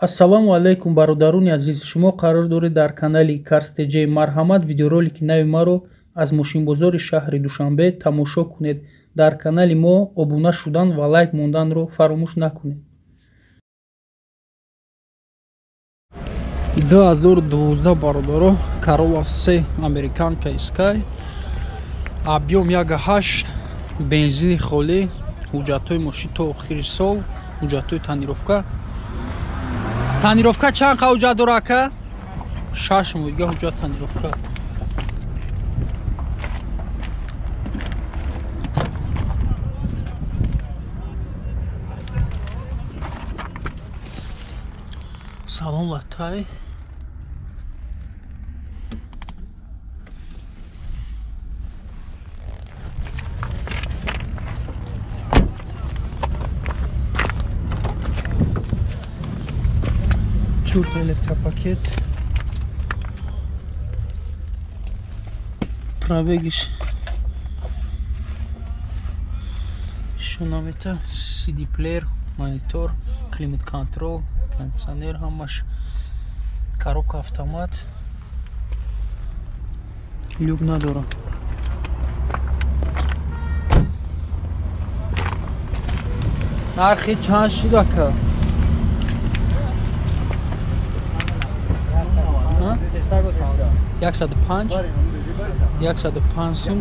Ассалому алайкум, бародарони азиз. Шумо қарор доред дар канали Cars TJ. Марҳамат, видеоролики нави маро аз мошинбозори шаҳри Душанбе тамошо кунед. Дар канали мо обуна шудан ва лайк монданро фаромӯш накунед. 2012, бародаро, Corolla 3 американка Sky, объем 1.8, бензини холӣ, ҳуҷҷатҳои мошин то охири сол, ҳуҷҷатҳои тонировка. Тонировка чанд қа ҳуҷҷат дора, ака? 6 моҳ дига ҳуҷҷат тонировка. Салон латай. Чурта электропакет. Пробегиш шунамета, CD плеер, монитор, климат контрол, кондиционер ҳамаш, коробка автомат, люк надора. Нархи чанд шид, ака? 105, 105 сум,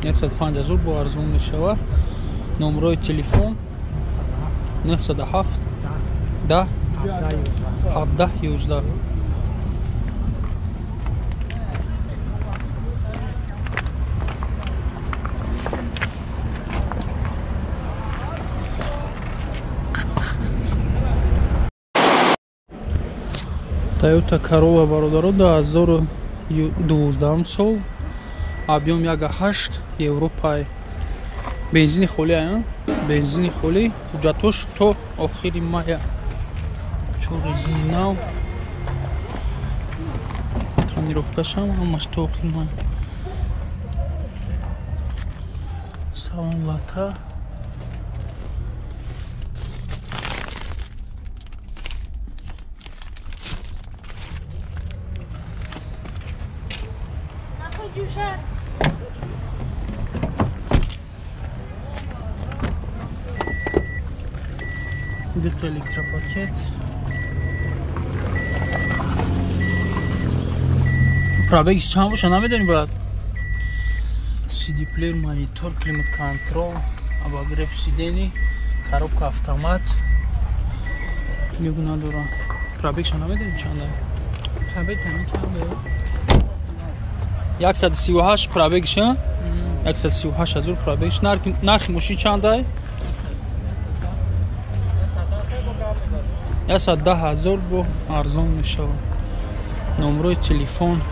105 ҳазор бо арзон мешавад. Номрои телефон 907 10 17 11. Toyota Corolla, бародаро, 2012 сол, объем 1.8, Европа, бензини холӣ, бензини холӣ, ҳуҷҷатош то охири мая. Чор резини нав, тонировкашам ҳамаш то охири мая. Салон лата. Дута электропакет. Пробегиш чанд боша намедонӣ, брат? CD плеер, монитор, климат контрол, обогрев сидений, коробка автомат. Люк надора. Пробегша намедонӣ чанда? Пробег чанда? 138 пробегша? 138 ҳазор пробегш. Нархи мошин чандай? 110 ҳазор бо арзон мешавад. Номрои телефон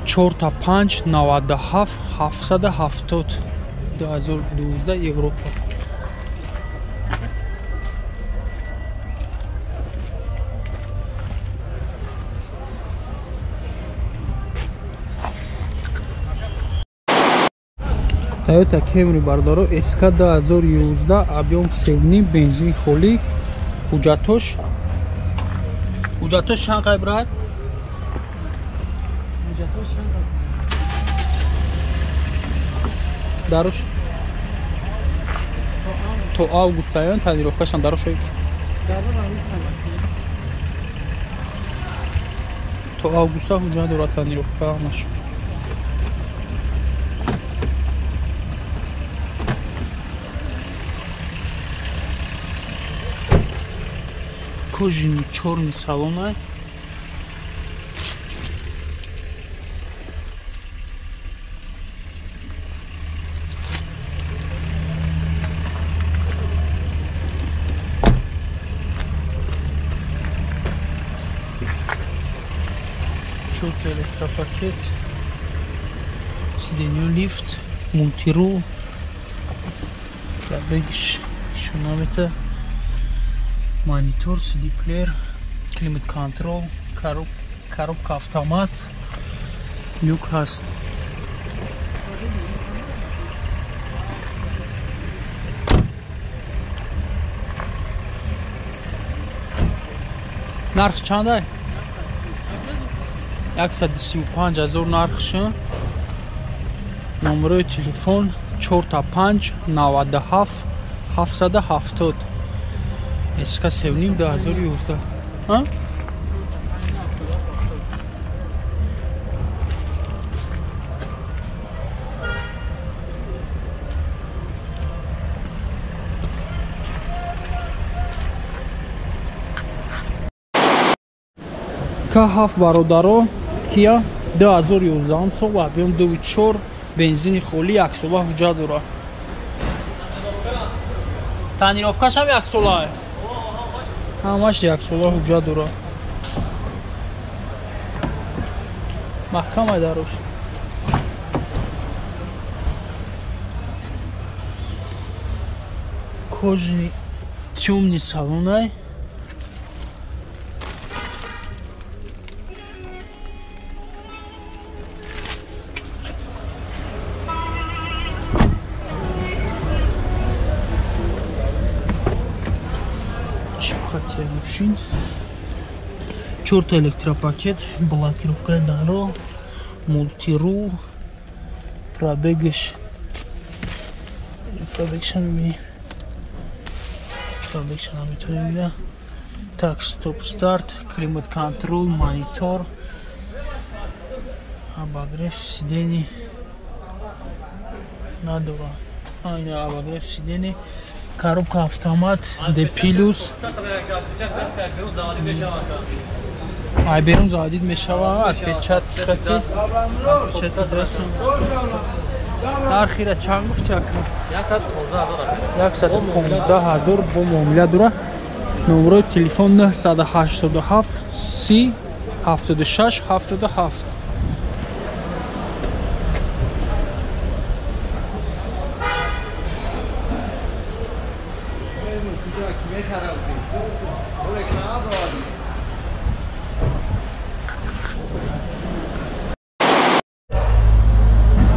45 97 770, 2012, Европа. Toyota Camry, бародаро, SK 2011, объем 3.5, бензини холӣ, ҳуҷҷатош чанд қай, брат? Ҳуҷҷатош чанд қай? Дарош то август аян тонировкашан дарош ай. То августа ҳуҷҷат дорад тонировка ҳамаш. Кожаный черный салон. Чёрный электропакет, сиденье лифт, мультирул, пробегиш шунамета, монитор, CD плеер, климат контрол, коробка автомат, люк ҳаст. Нарх чандай? 135 000 нархш. Номерои телефон 45 97 770. СК 3.5 2011. А? К7 бародаро Kia 2011 сол, объем 2.4, бензини холӣ, яксола ҳуҷҷат дорад. Тонировкаш ҳам яксола. Ҳамаш яксола ҳуҷҷат дорад. Маҳкамай дарош. Кожаный тёмный салонай. Мошин 4 электропакет, блокировка даро, мультирул, пробегш мебинем, пробегш наметонем бинем. Так, стоп старт, климат контрол, монитор, обогрев сидений надора. Ина обогрев сидений, коробка автомат D+. Ай берун заводид мешава, отпечатки хати. Отпечатки дресам. Нархира чанд гуфти акна? 115 000 бо муомила дора. Номерои телефон 987 30 76 77.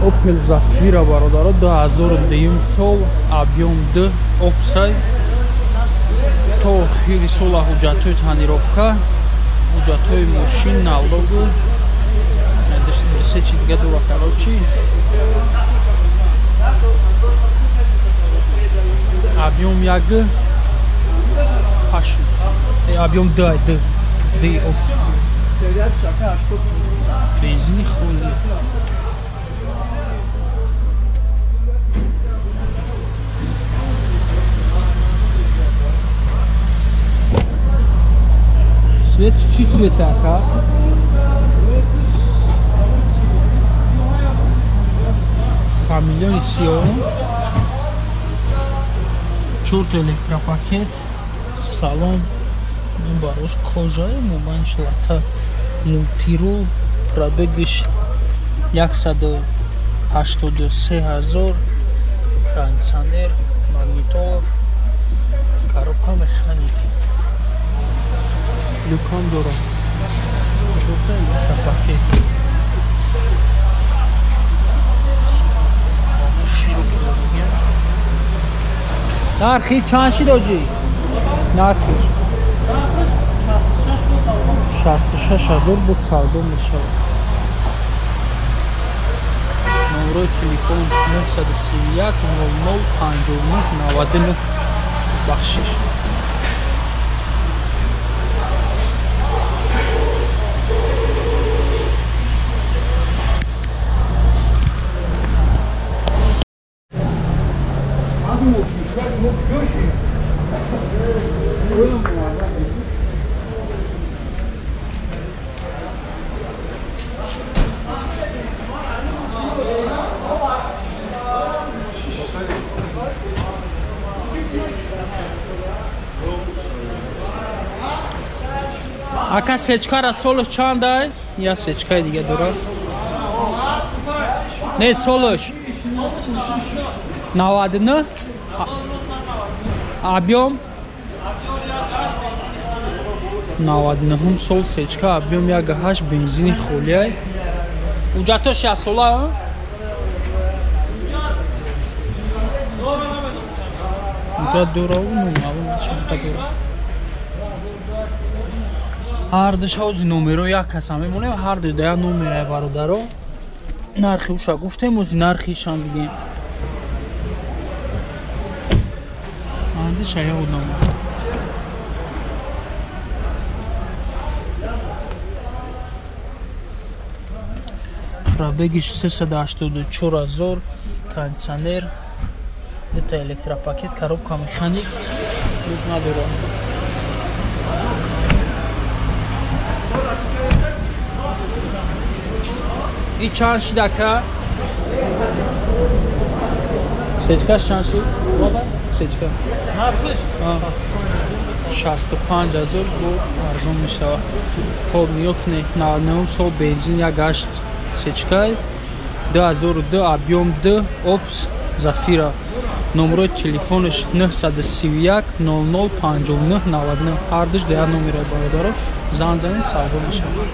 Opel Zafira бародаро 2002 сол, объем 2, опсай. То охири сола ҳуҷҷатҳои тонировка, ҳуҷҷатҳои мошин, налогу, се чи дига дора, короче. Объем 1 8, объем 2, 2, 2 опс. Бензини холӣ. Свет чӣ свет ака? Хамелеони сиёҳ, чорта электропакет, салон, барош кожаи, мобайнш лата, мултирул, пробегиш 183 000, кондиционер, магнитолог, коробка механик. Люкам дорам. Чорта электропакет. Нархи чанд шид оҷи? Нархиш 66 000 бо савдо мешавад. Номерои телефон 931 00 59 99. Бахшиш. Ака сечкара солош чандай? Я сечкаи дига дора. Не солош. 99. Объем 99 сол сечка, объем 1.8, бензини холиай. Уҷатош як сола? Уҷат дора, ну маълум чанд дора. Ҳардуш ҳози номеро як каса мемонем, ҳардуш да як номерае бародаро. Нархи уша гуфтем, ози нархи ишам бигем. Ҳардуш ая одам. Пробегиш 384 000, кондиционер, дута электропакет, коробка механик, люк надорад. И чанд шид ака? Сечкаш чанд шид? Сечка. 65 000 бо арзон мешавад. Хоб нигоҳ кунед, 99 сол бензин 1.8 сечкай, 2002 объем 2 Опс Зафира. Номерои телефонаш 931 00 59 99. Ҳардуш да як номерои бародаро. Занг занед, савдо мешавад.